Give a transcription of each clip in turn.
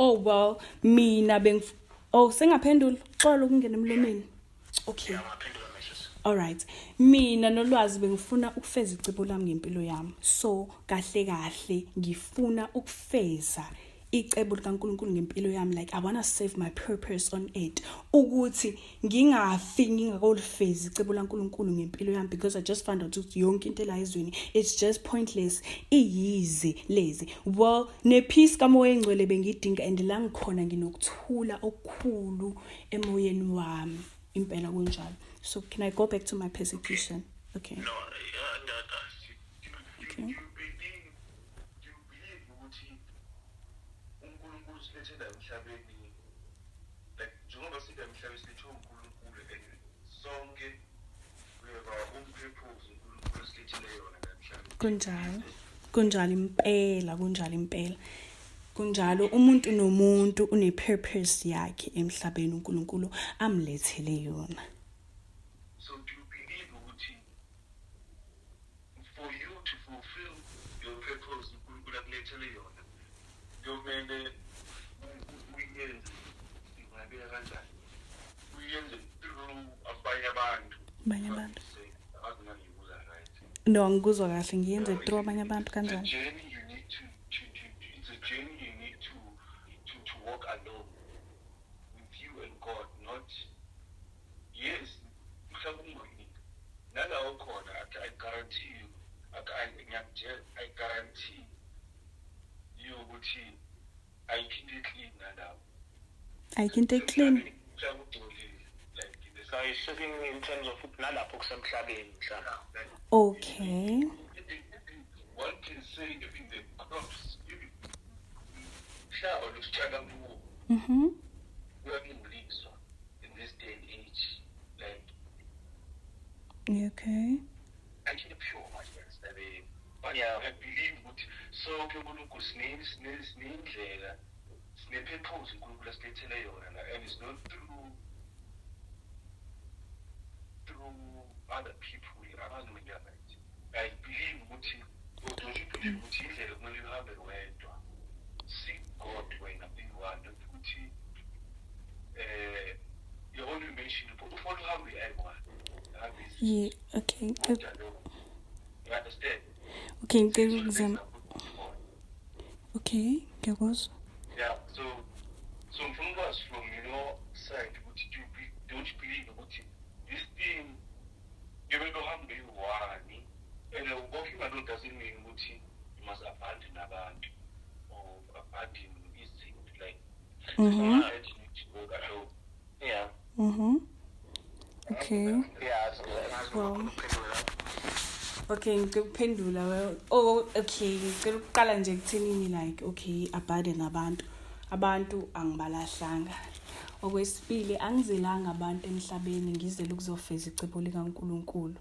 Oh well, mina bengif Oh, sengaphendula. Xolo ukungena emlomeni. Okay. Yeah, ungaphendula, Meshus. Alright. Mina nolwazi bengifuna ukufeza icebo lami ngempilo yami. So kahle kahle ngifuna ukufeza icebo likaNkulunkulu ngempilo yami, like I want to save my purpose on it, ukuthi ngingafi ngingakolifezi icebo laNkulunkulu ngempilo yami, because I just found out ukuthi yonke into la ezweni, it's just pointless, iyize lezi. Well, ne-peace kaMoya Engcwele bengidinga, and la ngikhona nginokuthula okukhulu emoyeni wami impela kunjalo. So can I go back to my persecution? Okay. No, no. Okay. Do you believe ukuthi uNkulunkulu silethe la emhlabeni, like njengoba sila emhlabeni silethwe uNkulunkulu and sonke we have our own purpose uNkulunkulu silethele yona la emhlabeni? Kunjalo, kunjalo impela, kunjalo impela, kunjalo. Umuntu nomuntu une-purpose yakhe emhlabeni uNkulunkulu amlethele yona. So do you believe ukuthi for you to fulfill your purpose uNkulunkulu akulethele yona, kuyomele uyenze, ngingabeka kanjani, uyenze through abanye abantu? Abanye abantu. Akazi ngangibuza right. No, angikuzwa kahle. Ngiyenze through abanye abantu kanjani? It's a journey you need to, it's a journey you need to walk alone with you and God, not, yes, mhlawumbe nalawo khona. I guarantee you, ngiyakutshela, I guarantee you ukuthi ayikho into e-clean nalapho. Ayikho into e-clean. Mhlawumbe ugcolile, like the So he's speaking in terms of ukuthi nalapho kusemhlabeni mhlawumbe. Okay. One can say even the crops, even mhlaba lositshala kuwo uyangcoliswa in this day and age, like actually pure manje emhlabeni, but I believe ukuthi sonke uNkulunkulu sinendlela, sine-purpose uNkulunkulu asilethele yona la, and it's not through other people. Angazi noma ngiya-right. I believe ukuthi, or don't you believe ukuthi indlela kumele uhambe wedwa, seek God wena uyi-one, not ukuthi your own mention ufuna uhambe uyi-one uhambe. Yeah, okay. Njalo, you understand? Okay, ngicela ukuzama. Okay, ngiyakuzwa. Yeah, so ngifuna ukwazi from your side ukuthi don't you believe ukuthi this thing kumele uhambe uyi-one, and walking alone doesn't mean ukuthi you must abandon abantu or abandon izinto, like sometimes you need to walk alone. Okay. Yeah, so ngazi Well. ukuphendula. Okay, ngicela ukuphendula. Well, oh okay, ngicela ukuqala nje ekuthenini, like okay, abandon abantu. Abantu angibalahlanga. Okwesibili, angizelanga abantu emhlabeni, ngizele ukuzofeza icebo likaNkulunkulu.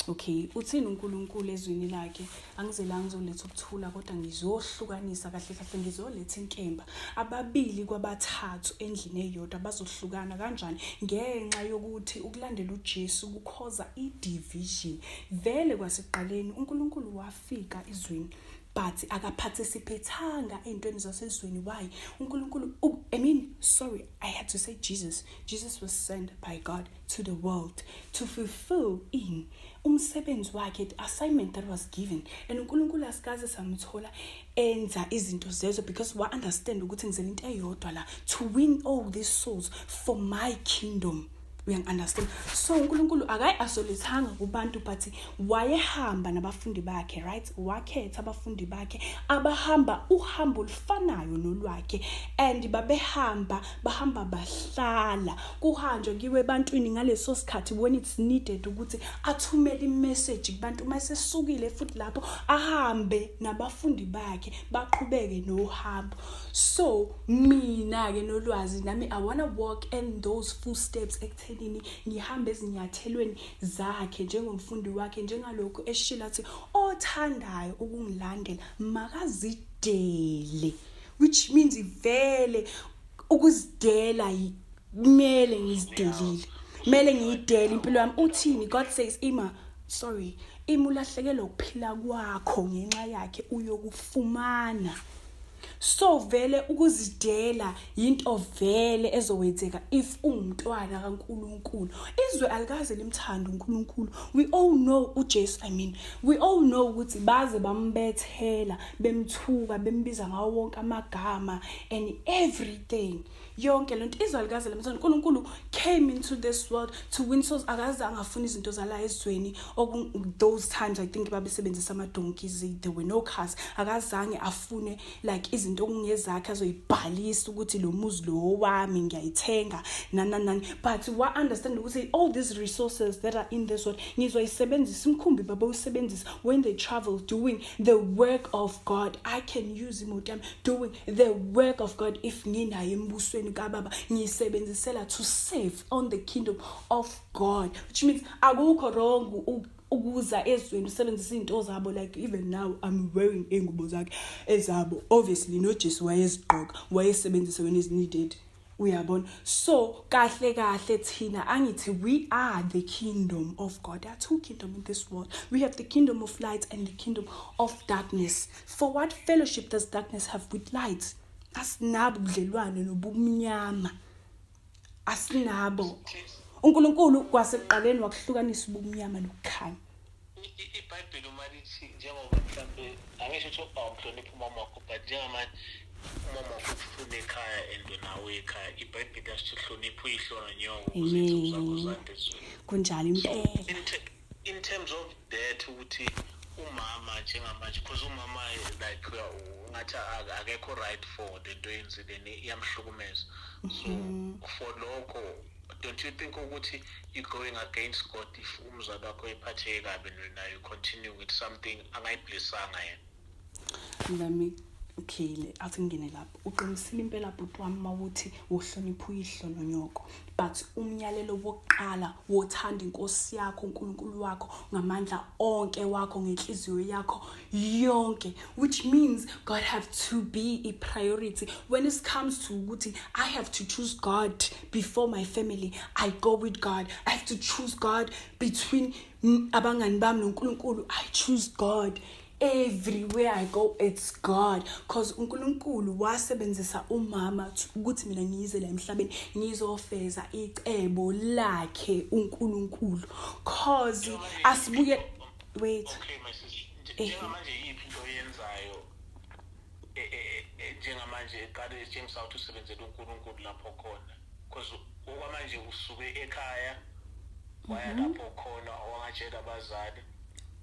Okay, uthini uNkulunkulu ezwini lakhe? Angizelanga ngizoletha ukuthula kodwa ngizohlukanisa, kahle kahle ngizoletha inkemba. Ababili kwabathathu endlini eyodwa bazohlukana kanjani? Ngenxa yokuthi ukulandela uJesu kukhoza i-division. Vele kwasekuqaleni uNkulunkulu wafika ezweni, but akaparticipateanga ey'ntweni zasezweni. Why? UNkulunkulu, I mean, sorry, I had to say Jesus. Jesus was sent by God to the world to fulfill in umsebenzi wakhe, the assignment that was given, and uNkulunkulu asikaze samthola enza izinto zezo because wa-understand ukuthi ngizela into eyodwa la, to win all these souls for my kingdom. Uyangi-understand? So uNkulunkulu akayi-isolethanga kubantu, but wayehamba nabafundi bakhe, right? Wakhetha abafundi bakhe abahamba uhambo olufanayo nolwakhe, and babehamba, bahamba, bahlala, kuhanjwa kuyiwe ebantwini ngaleso sikhathi when it's needed ukuthi athumele i-message kubantu. Uma esesukile futhi lapho, ahambe nabafundi bakhe, baqhubeke nohambo. So mina-ke nolwazi nami, I wanna walk in those footsteps ekuthenini ngihambe ezinyathelweni zakhe njengomfundi wakhe, njengalokhu eshilo athi othandayo ukungilandela makazidele, which means vele ukuzidela kumele ngizidelile, kumele ngiyidele impilo yami. Uthini? God says, ima, sorry, ima ulahlekelwa ukuphila kwakho ngenxa yakhe, uyokufumana. So vele ukuzidela yinto vele ezowenzeka if ungumntwana kaNkuluNkulu. Izwe alikaze limthande uNkulunkulu. We all know uJesu, I mean, we all know ukuthi baze bambethela, bemthuka, bembiza ngawo wonke amagama and everything. Yonke lento izwe alikaze limthanda. uNkulunkulu came into this world to win souls. Akaze angafuni izinto zala ezweni. Those times I think babesebenzisa ama donkeys, there were no cars. Akazange afune like izinto okungezakhe azoyibhalisa ukuthi lo muzi lo wami ngiyayithenga nani nani, but wa understand ukuthi all these resources that are in this world ngizoyisebenzisa. Umkhumbi babewusebenzisa when they travel doing the work of God. I can use imoto yami doing the work of God if nginayo embusweni kababa, ngiyisebenzisela to save on the kingdom of God, which means akukho wrong ukuza ezweni usebenzisa izinto zabo. Like even now I'm wearing ingubo zakhe ezabo. Obviously noJesu wayezigqoka, wayesebenzisa when is needed, uyabona? So kahle kahle thina angithi we are the kingdom of God. There are two kingdom in this world. We have the kingdom of light and the kingdom of darkness. For what fellowship does darkness have with light? Asinabo ubudlelwane nobumnyama, asinabo. UNkulunkulu kwasekuqaleni wakuhlukanisa ubumnyama nokukhanya. IBhayibheli uma lithi, njengoba mhlambe angisho ukuthi awumhloniphi umama wakho, but njengamanje umama wakho ufuna ekhaya and nawe ekhaya, iBhayibheli lasithi hlonipha uyihlo nonyoko ukuze izinsuku zakho zande ezweni. Kunjalo impela. In terms of that, ukuthi umama njengamanje, because umama like ungathi akekho right for le nto yenzile, iyamhlukumeza, so for lokho don't you think ukuthi you're going against God if umzali wakho ephatheke kabi nayo you continue with something angayiblisanga yena? Let me, okay, athi ngingene lapho. Uqinisile impela bhuti wami mawuthi uhlonipha uyihlo nonyoko, but umyalelo wokuqala wothanda inkosi yakho uNkulunkulu wakho ngamandla onke wakho, ngenhliziyo yakho yonke, which means God have to be a priority. When it comes to ukuthi I have to choose God before my family, I go with God. I have to choose God between abangani bami noNkulunkulu, I choose God. Everywhere I go, it's God, cause uNkulunkulu wasebenzisa umama ukuthi mina ngize la emhlabeni ngizofeza icebo lakhe uNkulunkulu, cause asibuye, wait. Okay, my sister. Njengamanje yiphi into oyenzayo njengamanje eqale etshengisa ukuthi usebenzela uNkulunkulu lapho khona? Because okwamanje usuke ekhaya waya lapho khona wangatshela abazali.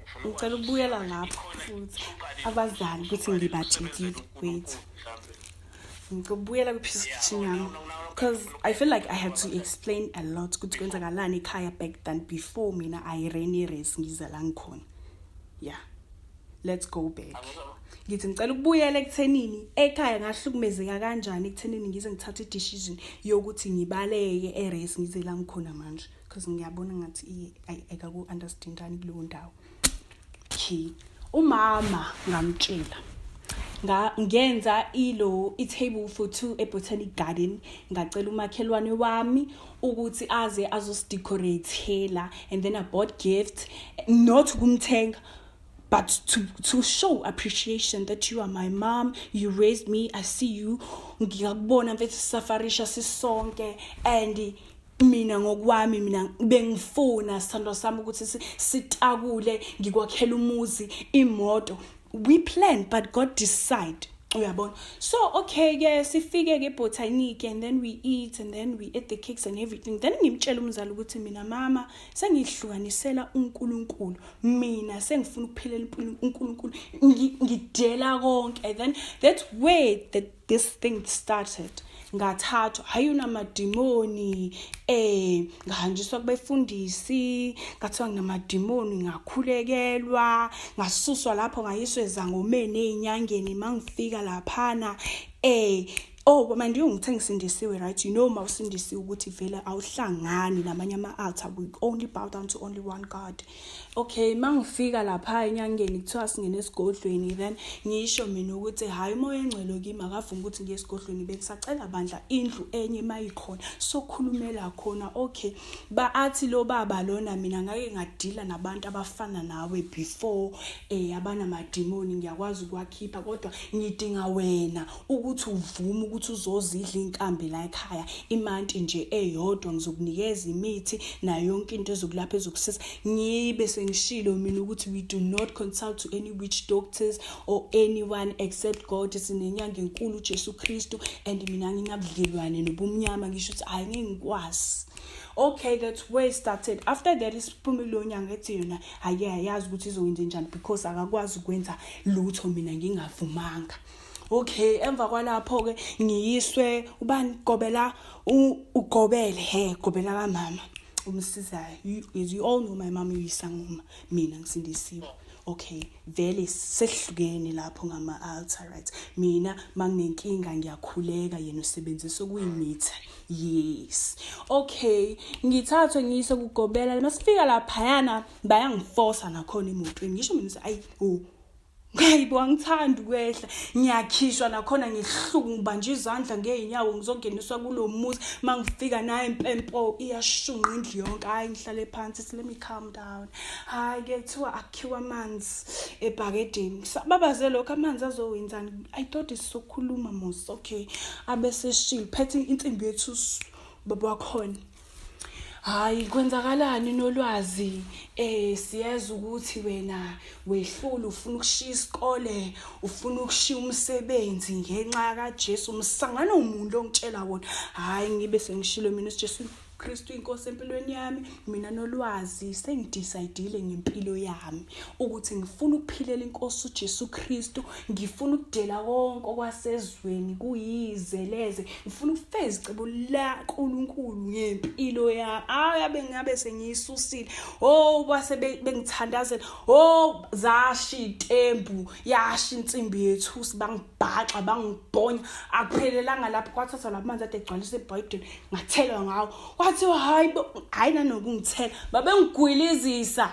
Ngifuna Ngicela ukwazi ukubuyela ukuthi lapho futhi uqale abazali ukuthi usukubuyela ngibatshelile, wait. uNkulunkulu mhlambe. Ngicela ukubuyela kwi-prescription yami because I feel like I had to explain a lot ukuthi kwenzakalani ekhaya back then before mina I ran i-race ngize la ngikhona. Yeah, let's go back. Angizwa. Ngithi ngicela ukubuyela ekuthenini ekhaya ngahlukumezeka kanjani, ekuthenini ngize ngithathe i-decision yokuthi ngibaleke e-race ngize la ngikhona manje, because ngiyabona ngathi ayikaku-understandani kuleyo ndawo. Okay, umama ngamtshela, ngenza ilo i-table for two e-Botanic Garden, ngacela umakhelwane wami ukuthi aze azosidecoratela, and then I bought gift, not ukumthenga but to show appreciation that you are my mom, you raised me, I see you, ngiyakubona mfethu sisafarisha sisonke, and mina ngokwami mina bengifuna, sithandwa sami, ukuthi sitakule, ngikwakhela umuzi, imoto. We plan but God decide, uyabona? So okay ke, sifike ke Botanic and then we eat and then we eat the cakes and everything. Then ngimtshela umzali ukuthi mina mama sengihlukanisela uNkulunkulu, mina sengifuna ukuphilela uNkulunkulu, ngidela konke. And then that's where this thing started. Ngathathwa, hayi, unamadimoni, ngahanjiswa kubefundisi, ngathiwa nginamadimoni, ngakhulekelwa, ngasuswa lapho, ngayiswa ezangomeni, ey'nyangeni. Mangifika laphana, Oh, mind you, ngithe ngisindisiwe, right? You know mawusindisiwe ukuthi vele awuhlangani namanye ama-altar. We only bow down to only one God. Okay, mangifika lapha enyangeni kuthiwa singene esigodlweni, then ngisho mina ukuthi hhayi, umoya engcwele kimi akavumi ukuthi ngiye esigodlweni, bengisacela bandla indlu enye mayikhona sokhulumela khona. Okay, ba athi lo baba lona, mina ngake ngadila nabantu abafana nawe before, abanamadimoni, ngiyakwazi ukwakhipha, kodwa ngidinga wena ukuthi uvume ukuthi uzozidla inkambi la ekhaya imanti nje eyodwa, ngizokunikeza imithi nayo yonke into ezokulapha ezokusiza. Ngibe sengishilo mina ukuthi we do not consult to any witch doctors or anyone except God. Sinenyanga enkulu uJesu Kristu and mina nginabudlelwane nobumnyama. Ngisho ukuthi hayi, ngeke ngikwazi. Okay, that's where it started. After that isiphume kuleyo nyanga ethi yona ake ayazi ukuthi izokwenza njani because akakwazi ukwenza lutho mina ngingavumanga. Okay, emva kwalapho-ke ngiyiswe ubani, gobela, ugobele he gobela kamama umsizayo. As you all know, my mom uyisangoma, mina ngisindisiwe. Okay, vele sehlukene lapho ngama-altar, right? Mina manginenkinga ngiyakhuleka, yena usebenzisa okuyimithi. Yes, okay, ngithathwe ngiyise kugobela. Masifika laphayana bayangifosa nakhona emotweni. Ngisho mina ukuthi ayi, oh hayibo, angithandi ukwehla. Ngiyakhishwa nakhona ngihluku, ngibanje izandla ngey'nyawo, ngizongeniswa kulo muzi. Uma ngifika nayo impempo iyashunqa indlu yonke. Hhayi, ngihlale phansi, let me calm down. Hhayi-ke, kuthiwa akhiwe amanzi ebhakedeni. Babaze lokho, amanzi azowenzani? I thought sizokhuluma mos. Okay, abeseshile phethe insimbi yethusi baba wakhona. Hayi, kwenzakalani Nolwazi? Siyeza ukuthi wena wehlula, ufuna ukushiya isikole, ufuna ukushiya umsebenzi ngenxa kaJesu. Umsangano umuntu ongitshela wona. Hayi, ngibe sengishilo mina uJesu Kristu inkosi empilweni yami. Mina Nolwazi sengidecidile ngempilo yami ukuthi ngifuna ukuphilela inkosi uJesu Kristu, ngifuna ukudela konke okwasezweni kuyizeleze, ngifuna ukufeza icebo laNkulunkulu ngempilo yami. Ayabe ngabe sengiyisusile. Oh, base bengithandazela. Oh, zasha itembu, yasha insimbi yethusi, bangibhaxa, bangibhonya. Akuphelelanga lapho, kwathathwa lamanzi ade egcwalisa ebhayideni, ngathelwa ngawo. Kwathiwa hayi bo, hayi nanokungithela, babengigwilizisa.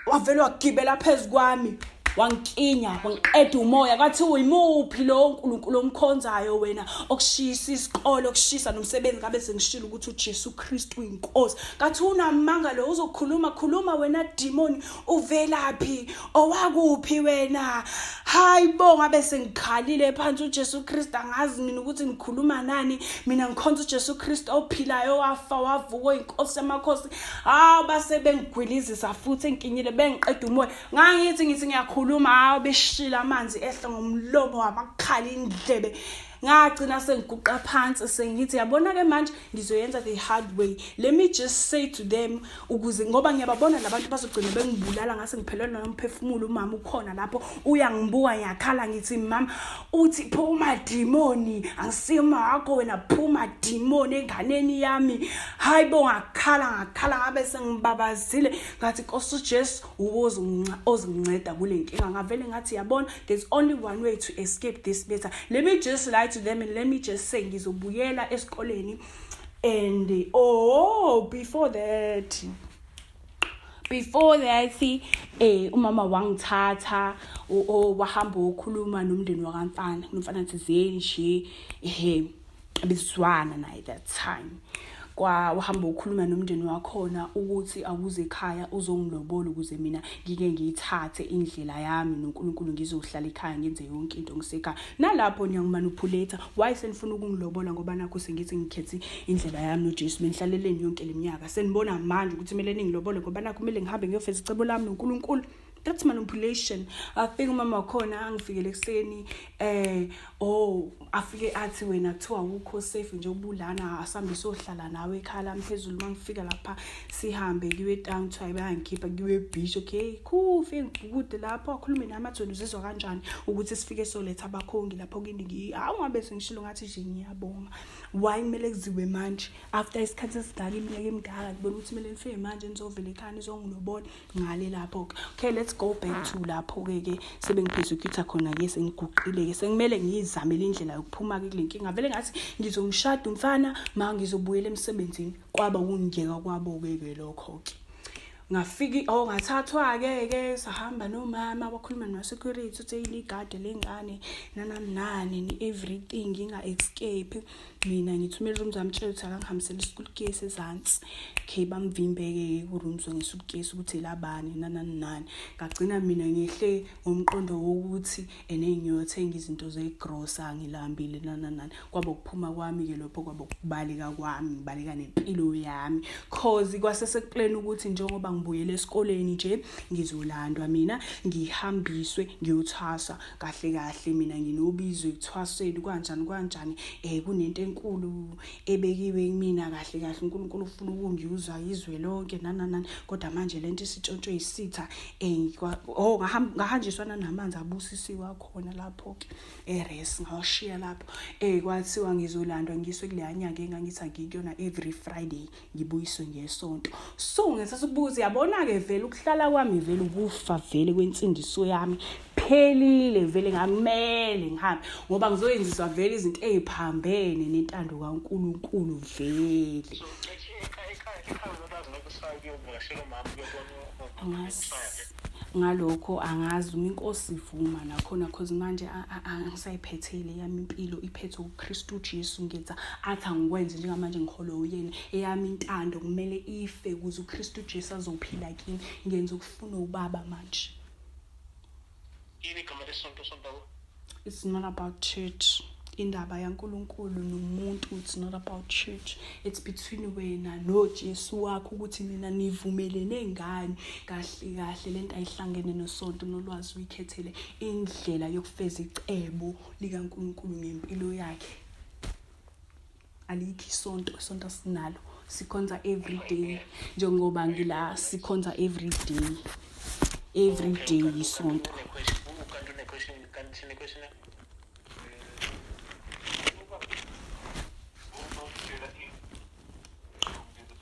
Wavele wagibela phezu kwami, wangikinya, wangiqeda umoya. Kwathiwa imuphi lo nkulunkulu omkhonzayo wena okushisa isikole, okushisa nomsebenzi? Ngabe sengishilo ukuthi uJesu Kristu uyinkosi. Kathi unamanga lo, uzokhuluma khuluma wena demon, uvelaphi, owakuphi wena? Hayi bo, ngabe sengikhalile phansi, uJesu Kristu, angazi mina ukuthi ngikhuluma nani, mina ngikhonza uJesu Kristu ophilayo, wafa wavuka, oyinkosi yamakhosi. Hawu, base bengigwilizisa futhi enkinyile, bengiqeda umoya. Ngangithi ngithi ngiyakhuluma, hawu, beshila amanzi ehla ngomlomo wamakhala indlebe. Ngagcina sengiguqa phansi, sengithi yabona-ke manje ngizoyenza the hard way. Let me just say to them ukuze ngoba ngiyababona labantu bazogcina bengibulala, ngase ngiphelelwa nomphefumulo. Umama ukhona lapho uyangibuka, ngiyakhala, ngithi mama, uthi phuma demoni, angisiyo wakho wena, phuma demoni enganeni yami. Hayi bo, ngakhala, ngakhala, ngabe sengibabazile, ngathi Nkosi uJesu ozinginceda kule nkinga. Ngavele ngathi yabona, there's only one way to escape this matter. Let me just lie to them and let me just say ngizobuyela esikoleni. And oh, before that umama wangithatha, wahamba wokhuluma nomndeni wakamfana, nomfana thizeni nje, ehe, bezwana naye that time. Kwa wahamba ukhuluma nomndeni wakhona ukuthi awuze ekhaya uzongilobola ukuze mina ngike ngiyithathe indlela yami noNkulunkulu, ngizohlala ekhaya, ngenze yonke into ngisekhaya. Nalapho niyangimanipulate. Why senifuna ukungilobola? Ngoba nakho sengithi ngikhethe indlela yami noJesu. Benihlaleleni yonke leminyaka, senibona manje ukuthi kumele ningilobole ngoba nakho kumele ngihambe ngiyofeza icebo lami noNkulunkulu? That's manipulation. Afike umama wakhona angifikele ekuseni, oh, afike athi wena kuthiwa awukho safe nje ubulana, asambe sohlala nawe ekhaya lami phezulu. Mangifika lapha sihambe kuyiwe town, kuthiwa bayangikhipha kuyiwe beach. Okay, cool, fike ngibhukude lapho, akhulume nami, athi wena uzizwa kanjani ukuthi sifike soletha abakhongi lapho kini? Hawu, ngabe sengishilo ngathi nje ngiyabonga. Why kumele kuziwe manje after isikhathi esingaka, iminyaka emingaka, ngibona ukuthi kumele nifike manje nizovela ekhaya nizongilobola ngale lapho-ke? Okay, let's Let's go back to lapho-ke ke sebengiphesecute khona-ke, sengiguqile-ke, sengimele ngiyizamele indlela yokuphuma-ke kule nkinga. Vele ngathi ngizomshada umfana ma ngizobuyela emsebenzini. Kwaba ukungiyeka kwabo-ke ke lokho-ke. Ngafika, oh, ngathathwa-ke ke, sahamba nomama, wakhuluma no-security uthi ligade lengane nanani nani everything, nginga-escape. Mina ngithumela i-rooms, amtshela ukuthi akangihambisele i-suitcase ezansi. Okay, bamvimbe-ke ku-rooms nge-suitcase ukuthi elabani nanani nani. Ngagcina mina ngihle ngomqondo wokuthi ene ngiyothenga izinto zegrosa, ngilambile nanani nani. Kwaba ukuphuma kwami-ke lokho, kwaba ukubaleka kwami, ngibaleka nempilo yami, cause kwase sekuplana ukuthi njengoba ngibuyele esikoleni nje ngizolandwa mina, ngihambiswe ngiyothwasa. Kahle kahle mina nginobizo ekuthwaseni, kanjani kanjani, kunento enkulu ebekiwe kumina. Kahle kahle uNkulunkulu ufuna ukungiyuzwa izwe lonke nananani, kodwa manje lento isitshontshwe isitha. Oh, ngahanjiswa nanamanzi abusisiwe akhona lapho-ke eres, ngawashiya lapho. Kwathiwa ngizolandwa ngiswe kuleya nyanga engangithi angikuyona every Friday, ngibuyiswe ngesonto. So ngisase ukubuza, yabona-ke vele ukuhlala kwami vele ukufa vele kwensindiso yami phelile vele, ngamele ngihambe ngoba ngizoyenziswa vele izinto ey'phambene nentando kaNkulunkulu vele. So ekhaya nolwazi lokusayo kuyovakashela umama, kuyobona umama? Angazi ngalokho, angazi uma inkosi ivuma nakhona, cause manje angisayiphethele yami impilo, iphethwe uKristu Jesu. Ngenza athi angikwenze njengamanje, ngiholo uyena. Eyami intando kumele ife ukuze uKristu Jesu azophila kimi. Ngenza ukufuna ubaba manje. Yini igama lesonto sonto? It's not about church, indaba yaNkulunkulu nomuntu. It's not about church, it's between wena noJesu wakho ukuthi nina nivumelene ngani. Kahle kahle lento ayihlangene nosonto, nolwazi uyikhethele indlela yokufeza icebo likaNkulunkulu ngempilo yakhe. Alikho isonto, isonto asinalo, sikhonza every day. Njengoba ngila, sikhonza every day, every day isonto. Kanti une-question, kanti sine-question? Uzokutshela ini?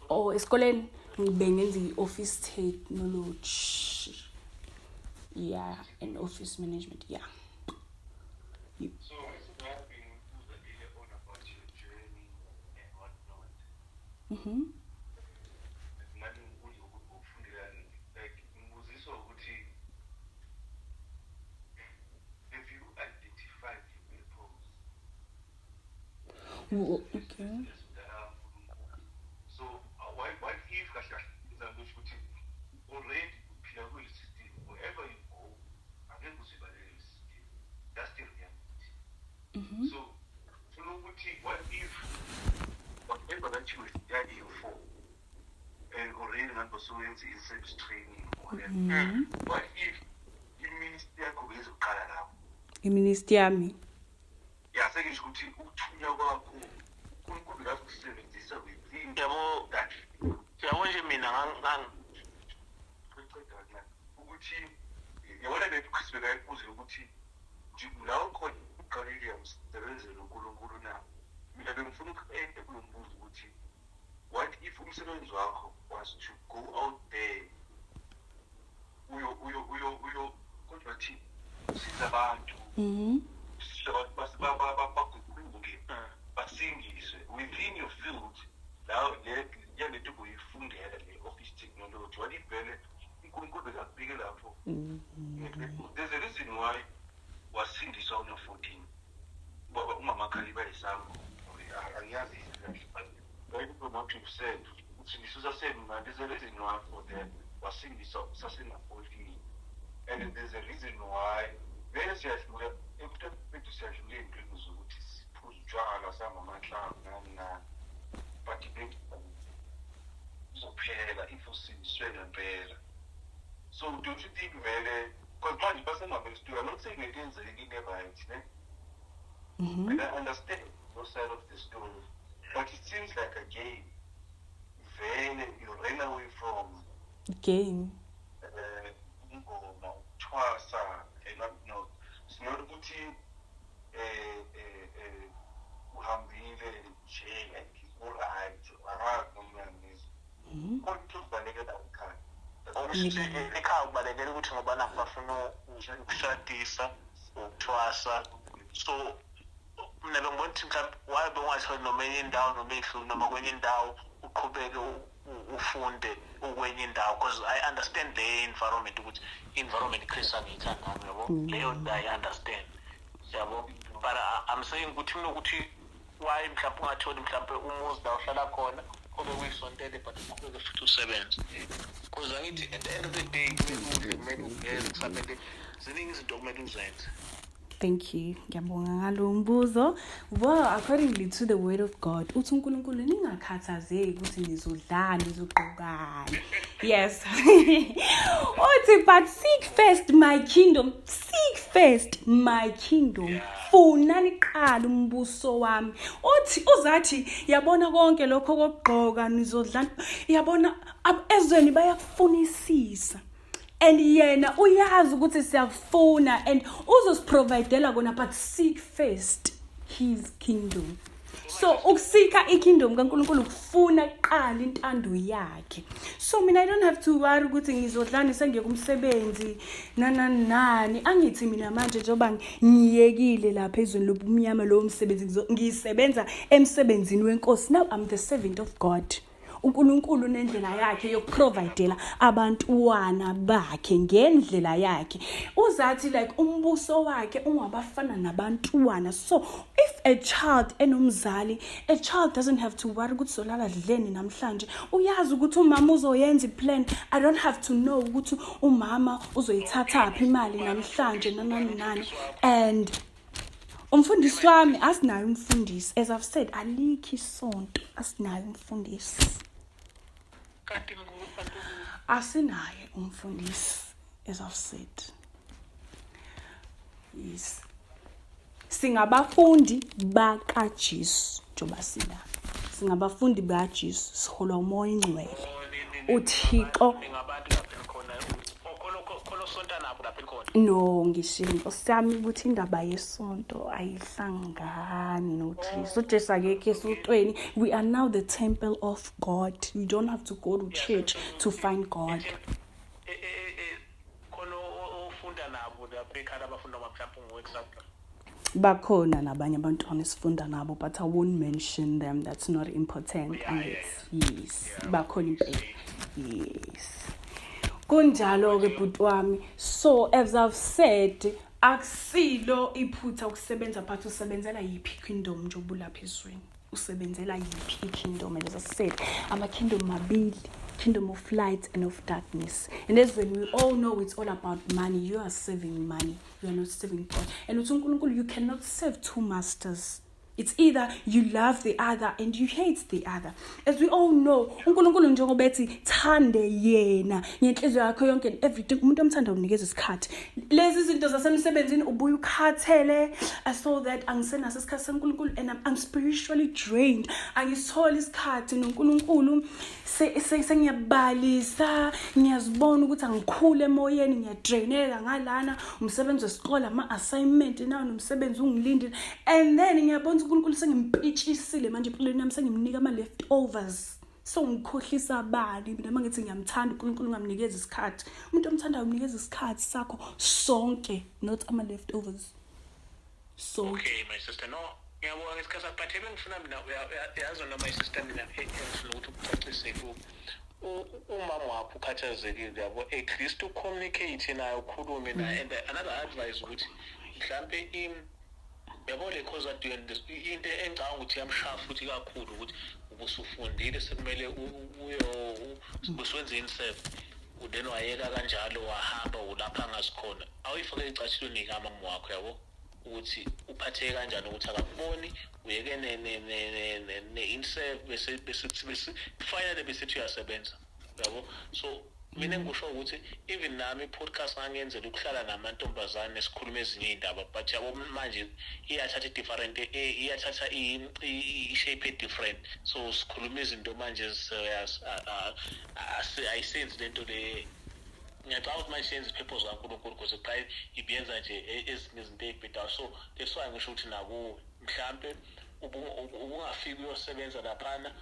Oh, esikoleni bengenza i-office technology, yeah, and office management, yeah. So ngabe ngibuza earlier on about your journey and whatnot. Ngabe ngibuza ukuthi ufundelani, like ngibuziswa ukuthi have you identified your purpose? Okay. So why, what if, kahle kahle izanto ukuthi already uphila kule system, wherever you go angeke uzibalele le system, that's the reality. So funa ukuthi what if whatever that you were studying for and already ngabe usuwenza i-service training or whatever, what if i-ministry yakho beyizoqala lapho? I-ministry yami? Ya, sengisho ukuthi ukuthunywa kwakho uNkulunkulu kakusebenzisa within Yabo. that. Yabo nje mina Ngiceda kancane ukuthi yabona le Chris bekayibuza ukuthi nje la ukhona uqalile umsebenzele uNkulunkulu na. Mina bengifuna uku-ende kulo mbuzo ukuthi what if umsebenzi wakho was to go out there, uyo uyo uyo uyo kodwa thi usiza abantu, usiza abantu baguquke, basindiswe within your field la le yalento ubuyifundela, le office technology? What if vele uNkulunkulu bekakubike lapho? There's a reason why wasindiswa una-14, baba umama khaliba isango. Angiyazi kahle, but right from what you've said, usindiswa usasemncane. There's a reason why for that, wasindiswa usasena-14, and there's a reason why vele siyadlula bethu, siyadlula ey'ntweni zokuthi siphuze utshwala, sihamba amaklabu, nani nani, but kuzophela if usindiswe ngempela. So don't you think vele, because manje basengavele story, I'm not saying lento yenzeke ine-right ne, and I understand your side of the story, but it seems like again vele you ran away from Game. Ingoma, ukuthwasa and what not. It's not ukuthi uhambile nje like all right, angazi noma uyangizwa, kodwa uzibalekela ekhaya. That's Kusho ekhaya kubalekela ukuthi ngoba nakho bafuna ukushadisa, ukuthwasa. So mina bengibona ukuthi mhlawumbe why bengatholi noma enye indawo noma ehlulu noma kwenye indawo uqhubeke ufunde ukwenye indawo, because I understand the environment ukuthi environment Chris angiyithandanga, yabo, leyo I understand, yabo. But I'm saying ukuthi mina ukuthi why mhlawumbe ungatholi mhlawumbe umuzi la uhlala khona ube kuyisontele, but uqhubeke futhi usebenze, because angithi at the end of the day kumele ugeze, kusamele ziningi izinto okumele uzenze. Thank you. Ngiyabonga ngalo mbuzo. Well, accordingly to the word of God, uthi uNkulunkulu ningakhathazeki ukuthi nizodlani, nizogqokani. Yes. Uthi but seek first my kingdom. Seek first my kingdom. Funani qala umbuso wami. Uthi uzathi yabona konke lokho kokugqoka nizodlani. Yabona ezweni bayakufunisisa. And yena uyazi ukuthi siyakufuna and uzosiprovidela kona, but seek first his kingdom. So ukuseeka ikingdom kaNkulunkulu kufuna kuqala intando yakhe. So mina I don't have to worry ukuthi ngizodlani sengiye kumsebenzi nani nani. Angithi mina manje njengoba ngiyekile lapha ezweni lobumnyama lowo msebenzi, ngisebenza emsebenzini wenkosi. Now I'm the servant of God. uNkulunkulu nendlela yakhe yokuprovidela abantwana bakhe ngendlela yakhe. Uzathi like umbuso wakhe ungabafana nabantwana. So if a child enomzali, a child doesn't have to worry ukuthi solala dleni namhlanje. Uyazi ukuthi umama uzoyenza iplan. I don't have to know ukuthi umama uzoyithatha phi imali namhlanje nani nani. And umfundisi wami, asinayo umfundisi. As I've said, alikho isonto, asinayo umfundisi. Kanti Asinaye umfundisi, as I've said. Yes, singabafundi bakaJesu. Njengoba sila singabafundi bakaJesu, siholwa uMoya Ingcwele, uThixo. Ningabantu lapha khona khona osonta nabo lapha khona? No, ngishilo nkosi yami ukuthi indaba yesonto ayihlangani noJesu. UJesu akekho esontweni. We are now the temple of God. You don't have to go to church to find God. Khona ofunda nabo lapha ekhaya abafunda noma mhlawumbe ungu-example? Bakhona nabanye abantwana esifunda nabo, but I won't mention them, that's not important. And yes, bakhona impela, yes, kunjalo-ke bhuti wami. So as I've said, akusilo iphutha ukusebenza, but usebenzela yiphi kingdom njengoba ulapha ezweni? Usebenzela yiphi i-kingdom? And as I said, ama-kingdom mabili, kingdom of light and of darkness. And ezweni we all know it's all about money. You are serving money, you are not serving God. And uthi uNkulunkulu you cannot serve two masters. It's either you love the other and you hate the other. As we all know, uNkulunkulu njengoba ethi thande yena ngenhliziyo yakho yonke and everything, umuntu omthanda unikeza isikhathi. Lezi zinto zasemsebenzini ubuye ukhathele, I saw that angisenaso isikhathi saNkulunkulu and I'm spiritually drained. Angisitholi isikhathi noNkulunkulu, sengiyabalisa, ngiyazibona ukuthi angikhule emoyeni, ngiyadraineka ngalana umsebenzi wesikole, ama-assignment nawo nomsebenzi ungilindile, and then ngiyabona ukuthi uNkulunkulu sengimpitshisile manje empilweni yami, sengimnika ama-leftovers. So ngikhohlisa bani mina uma ngithi ngiyamthanda uNkulunkulu ngamnikeza isikhathi? Umuntu omthandayo umnikeza isikhathi sakho sonke, not ama-leftovers sonke. Okay, my sister, no, ngiyabonga ngesikhathi sakho, but ebengifuna mina yazi wena, my sister, mina engifuna ukuthi ukucacise umama wakho ukhathazekile, yabo. At least ucommunicate naye, ukhulume naye. And another advice ukuthi mhlampe yabo le cause that doing this, into engicabanga ukuthi iyamshaya futhi kakhulu ukuthi ubusufundile, sekumele uyo ubusuwenza in-serve, then wayeka kanjalo wahamba ulapha angasikhona. Awuyifake ecathulweni kamama wakho, yabo, ukuthi uphatheke kanjani ukuthi akakuboni uyeke ne-inserve, bese finally bese uyasebenza, yabo. So mina engikusho ukuthi even nami i-podcast ngangiyenzela ukuhlala namantombazane sikhulume ezinye iy'ndaba, but yabo manje iyathatha i-different, iyathatha i-shape e-different. So sikhuluma izinto manje ezi-serious, ayisenzi lento le. Ngiyacabanga ukuthi manje siyenza i-purpose kaNkulunkulu, because kuqala ibiyenza nje ezinye izinto ey'bhedayo. So that's why ngisho ukuthi nakuwe mhlampe ubungafiki uyosebenza laphana.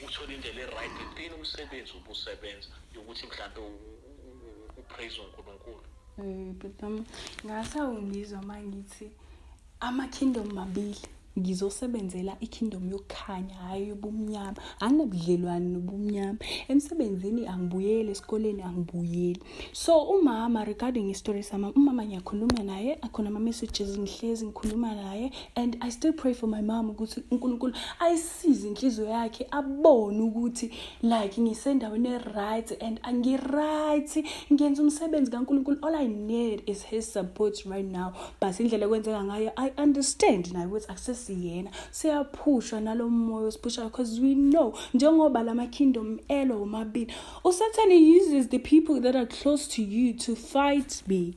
Uthole indlela e-right within umsebenzi ubusebenza yokuthi mhlampe upraise uNkulunkulu. But ngase ungizwa mangithi ama kingdom mabili, ngizosebenzela ikingdom yokukhanya, hayi ubumnyama. Anginabudlelwane nobumnyama. Emsebenzini angibuyeli, esikoleni angibuyeli. So umama, regarding istory sama umama, ngiyakhuluma naye, akhona ama-messages, ngihlezi ngikhuluma naye, and I still pray for my mom ukuthi uNkulunkulu ayisize inhliziyo yakhe, abone ukuthi like ngisendaweni e-right and angi-right, ngiyenza umsebenzi kaNkulunkulu. All I need is his support right now, but indlela ekwenzeka ngayo, I understand naye ukuthi akusesiyena, siyaphushwa nalo moya osiphushayo, because we know njengoba lama kingdom elo omabili, uSatan uses the people that are close to you to fight me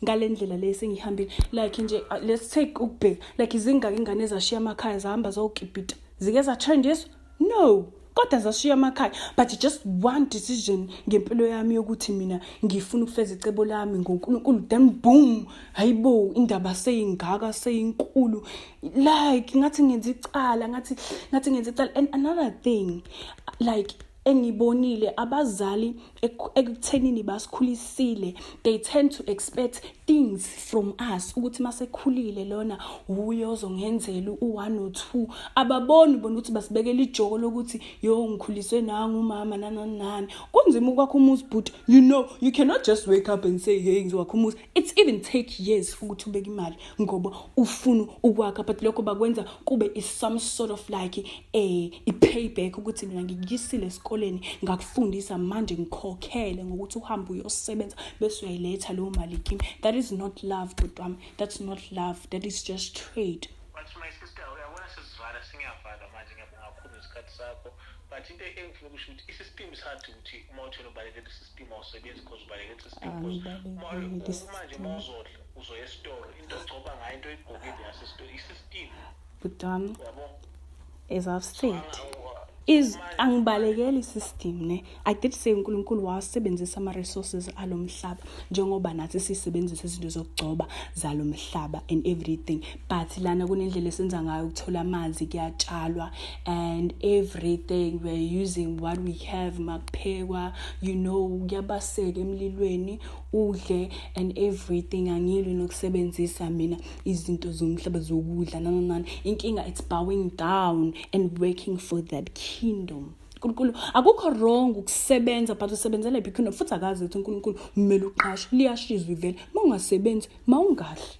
ngale ndlela le sengihambile. Like nje, let's take ukubheka like izingaki ingane ezashiya amakhaya, zahamba zokipita, zike zatrendiswa? No, kodwa zashiya amakhaya. But just one decision ngempilo yami yokuthi mina ngifuna ukufeza icebo lami ngoNkulunkulu, then boom, hayibo, indaba seyingaka, seyinkulu, like ngathi ngenza icala, ngathi ngenza icala. And another thing, like engibonile, abazali ekuthenini basikhulisile, they tend to expect things from us, ukuthi masekhulile lona uye ozongenzela u-1 no 2. Ababoni bona ukuthi basibekela ijoko lokuthi yo, ngikhuliswe nanga umama, nani nani. Kunzima ukwakha umuzi, but you know you cannot just wake up and say, "Hey, ngizowakha umuzi." It's even take years ukuthi ubeke imali ngoba ufuna ukwakha, but lokho bakwenza kube is some sort of like a i-payback, ukuthi mina ngikuyisile esikoleni, ngakufundisa, manje ngikhokhele ngokuthi uhambe uyosebenza bese uyayiletha leyo mali kimi. That is not love, bhuti wami. That's not love, that is just trade. But my sister, uyabona, sesivala, sengiyavala manje. Ngiyabonga kakhulu ngesikhathi sakho, but into engifuna ukusho ukuthi i-system sathi ukuthi uma uthena ubalekela i-system, awusebenzi, because ubalekela i-system, because Angibalekeli. Manje uma uzodla, uzoya esitoro, into ogcoba ngayo, into oyigqokile yasesitoro, i-system. Bhuti wami, Uyabo? As I've said, is angibalekeli i-system, ne. I did say uNkulunkulu wasebenzisa ama-resources alomhlaba, njengoba nathi sisebenzisa izinto zokugcoba zalomhlaba and everything, but lana kunendlela esenza ngayo ukuthola amanzi, kuyatshalwa and everything. We're using what we have. Makuphekwa, kuyabaseka emlilweni, udle and everything. Angilwi nokusebenzisa mina izinto zomhlaba zokudla, nananani. Inkinga, it's bowing down and working for that kingdom. uNkulunkulu, akukho wrong ukusebenza, but usebenzela iphi kingdom? Futhi akazi ukuthi uNkulunkulu kumele uqashe, liyashizwa ivele uma ungasebenzi, mawungadli.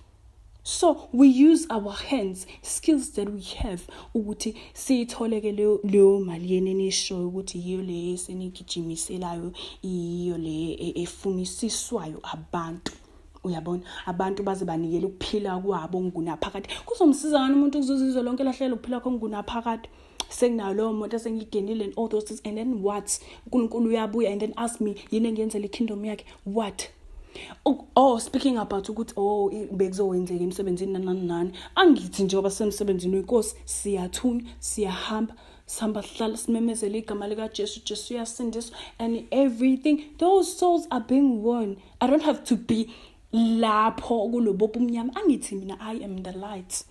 So we use our hands, skills that we have, ukuthi siyithole-ke leyo mali yeni enishoyo ukuthi yiyo le esenigijimiselayo, yiyo le efunisiswayo abantu. Uyabona, abantu baze banikele ukuphila kwabo ngunaphakade. Kuzomsiza ngani umuntu ukuzuza izwe lonke, lahlele ukuphila kwakho ngunaphakade? Senginayo leyo moto esengiyigenile and all those things, and then what? UNkulunkulu uyabuya and then ask me yini engiyenzela ikingdom yakhe? What? Oh, speaking about ukuthi oh, bekuzokwenzeka emsebenzini, nani nani, angithi njengoba sisemsebenzini wenkosi, siyathunywa, siyahamba, sihamba, sihlala simemezele igama likaJesu, Jesu uyasindiswa and everything. Those souls are being won. I don't have to be lapho kulobo bumnyama. Angithi mina I am the light.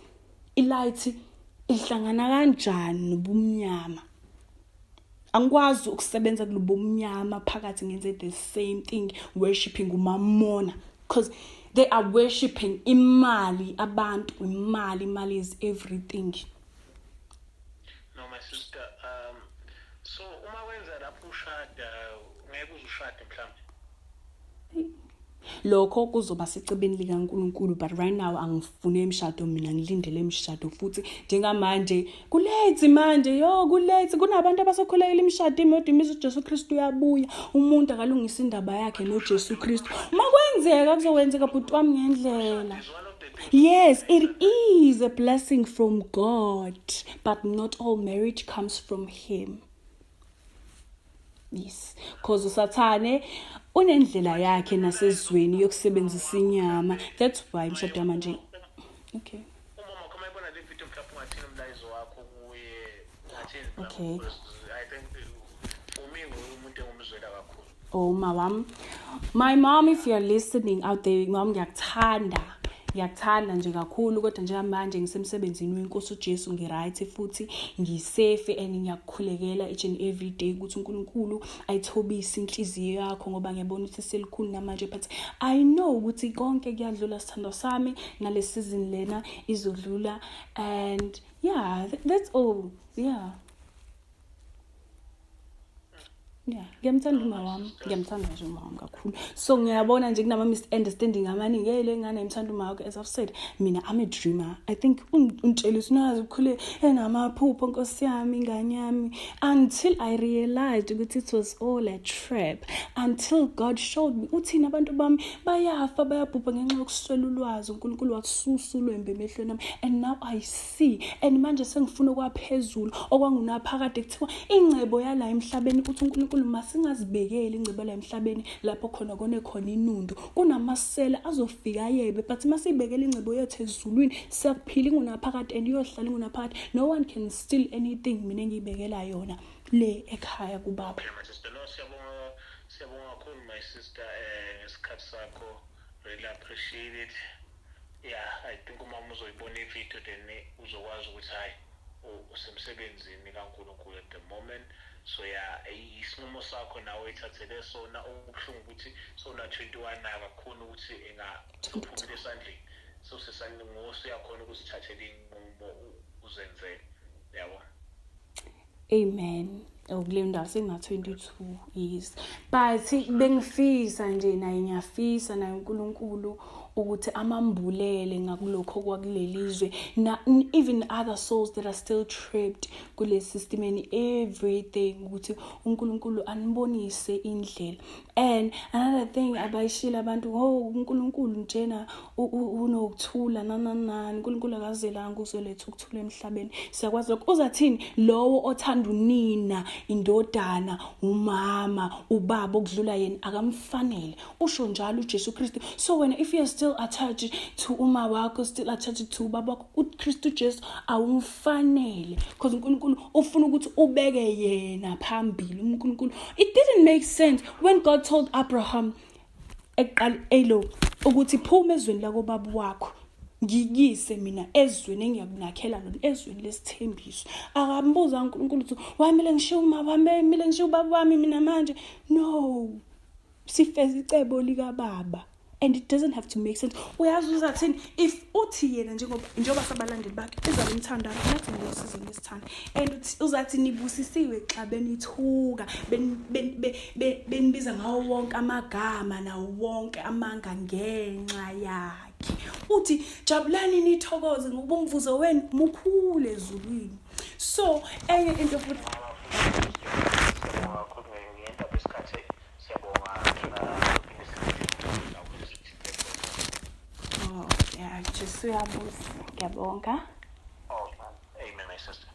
Ilight ihlangana kanjani nobumnyama? Angikwazi ukusebenza kulobo mnyama phakathi, ngenze the same thing, worshiping umamona, because they are worshiping imali. Abantu, imali, imali is everything. No, my sister, so uma wenza lapho ushada, ngeke uze ushade mhlawumbe? Lokho kuzoba secebeni likaNkulunkulu, but right now angifune emshado mina, ngilindele emshado futhi njengamanje kulate manje, yo, kulate. Kunabantu abasakhulekela imishado, imoto imisa. UJesu Kristu uyabuya, umuntu akalungisa indaba yakhe noJesu Kristu. Uma kwenzeka, kuzokwenzeka, bhuti wami, ngendlela. Is one of the things. Yes, it is a blessing from God, but not all marriage comes from him. Yes, cause uSathane unendlela yakhe nasezweni yokusebenzisa inyama. That's why imishado yamanje. Okay. Umama wakho mayibona le video, mhlawumbe ungathini umlayezo wakho kuye, ungathini? Okay. Because I think for me nguye umuntu engumzwela kakhulu. Oh, mawam. My mom, if you're listening out there, mom, ngiyakuthanda. Ngiyakuthanda nje kakhulu, kodwa njengamanje ngisemsebenzini wenkosi uJesu, ngi-right futhi ngisafe, and ngiyakukhulekela each and every day ukuthi uNkulunkulu ayithobise inhliziyo yakho, ngoba ngiyabona ukuthi selikhulu namanje, but I know ukuthi konke kuyadlula, sithandwa sami, nale season lena izodlula. And yeah, that's all. Yeah, ngiyamthanda uma wami, ngiyamthanda nje uma wami kakhulu. So ngiyabona nje kunama misunderstanding amaningi. Hey, le ngane imthanda uma wakhe. As I've said, mina I'm a dreamer. I think untshela unazi ukhule enamaphupho, nkosi yami, ingane yami, until I realized ukuthi it was all a trap, until God showed me uthina abantu bami bayafa, bayabhubha ngenxa yokuswela ulwazi. uNkulunkulu wasusa ulwembe emehlweni ami, and now I see, and manje sengifuna okwaphezulu, okwangunaphakade. Kuthiwa ingcebo yala emhlabeni, uthi uNkulunkulu masingazibekeli ingcebo la emhlabeni lapho khona kone khona inundu, kunamasela azofika yebe, but masiyibekela ingcebo yethu ezulwini, siyakuphila ingunaphakade and iyohlala ingunaphakade. No one can steal anything mina engiyibekela yona le ekhaya kubaba. Okay, my sister. No, siyabonga, siyabonga kakhulu, my sister, ngesikhathi sakho. Really appreciate it. Yeah, I think umama uzoyibona i-video, then uzokwazi ukuthi hayi, usemsebenzini kaNkulunkulu at the moment. So yeah, isinqumo sakho nawe ithathele sona. Okubuhlungu ukuthi sona 21 akakhona ukuthi engaphumile esandleni. So sesandleni ngosuyakhona ukusithathela inqumo uzenzele. Yabo. Amen. Kule ndawo sengina-22 years, but bengifisa nje naye, ngiyafisa naye uNkulunkulu ukuthi amambulele ngakulokho kwakulelizwe, na even other souls that are still trapped kule system and everything, ukuthi uNkulunkulu anibonise indlela. And another thing abayishila abantu, oh, uNkulunkulu njena unokuthula, nananani. uNkulunkulu akazelanga uzoletha ukuthula emhlabeni, siyakwazi lokho. Uzathini lowo othanda unina, indodana, umama, ubaba okudlula yena, akamfanele, usho njalo uJesu Kristu. So wena, if you are still attached to uma wakho, still attached to ubaba wakho, uKristu Jesu awumfanele, because uNkulunkulu ufuna ukuthi ubeke yena phambili. uNkulunkulu, it didn't make sense when God told Abraham eqala elo ukuthi phuma ezweni lakobaba wakho, ngikuyise mina ezweni engiyakunakhela lona, ezweni lesithembiso. Akambuza uNkulunkulu ukuthi why kumele ngishiye uma wami, kumele ngishiye ubaba wami mina manje? No, sifeza icebo likababa, and it doesn't have to make sense. Uyazi uzathini if uthi yena, njengoba sabalandeli bakhe, izabe imthandazo nathi ngosizo lesithanda, and uzathi nibusisiwe xa benithuka, benibiza ngawo wonke amagama nawo wonke amanga ngenxa yakhe. Uthi jabulani nithokoze, ngoba umvuzo wenu mukhulu ezulwini. So enye into futhi. Siyabonga kakhulu ngendaba yesikhathi. Siyabonga. Oh yeah, Jesu uyabusa. Ngiyabonga. Oh, amen, my sister.